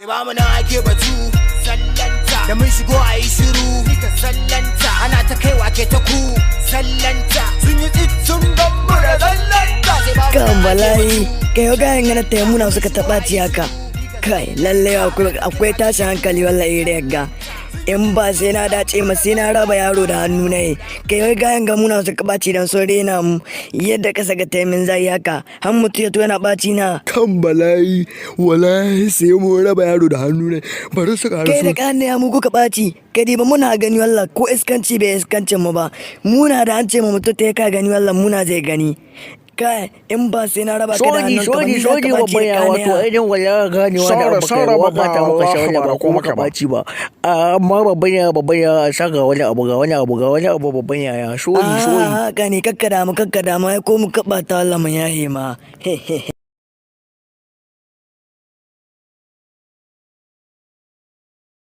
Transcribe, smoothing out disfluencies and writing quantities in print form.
Ba mu nan ake batu sallanta, da mun shigo a yi shiru sallanta, ana ta kaiwa ke ta ku sallanta, sun yi tsit sun gan mu da sallanta. Kan bala'i kai, ga gana ta muna suka taɓa ci haka. Kai, lalle akwai tashin hankali wallahi ga. In ba sai na dace ma, sai na raba yaro da hannu na yi. Kai, wai gayan ga muna suka ɓaci dan sun rena mu yadda kasa ga taimin zai haka har mutu ya to yana ɓaci na. Kan bala'i, wallahi sai mu raba yaro da hannu ne, bari su ƙara. Kai da ƙane ya mu kuka ɓaci. Kai ba muna gani wallah, ko iskanci bai iskancin mu ba. Muna da an ce mu mutu ta ka gani wallah, muna zai gani. Kai, in ba sai na raba ka da Soji hannun ka ba, soji ni za ka soji ɓaci babban da ya wato ƙane. Ainihin wallahi ganewa da Saura, abu kai saura, waka ta babba, muka sha wallahi wala ba ba ko ko muka maka ba. ɓaci ba, amma babban ya, babban ya saka wani abu, ga wani abu, ga wani abu, babban yaya, soji soji. Ah, haka ne, kakka damu, kakka damu, ai ko mu kaɓata Allah mu yahe ma.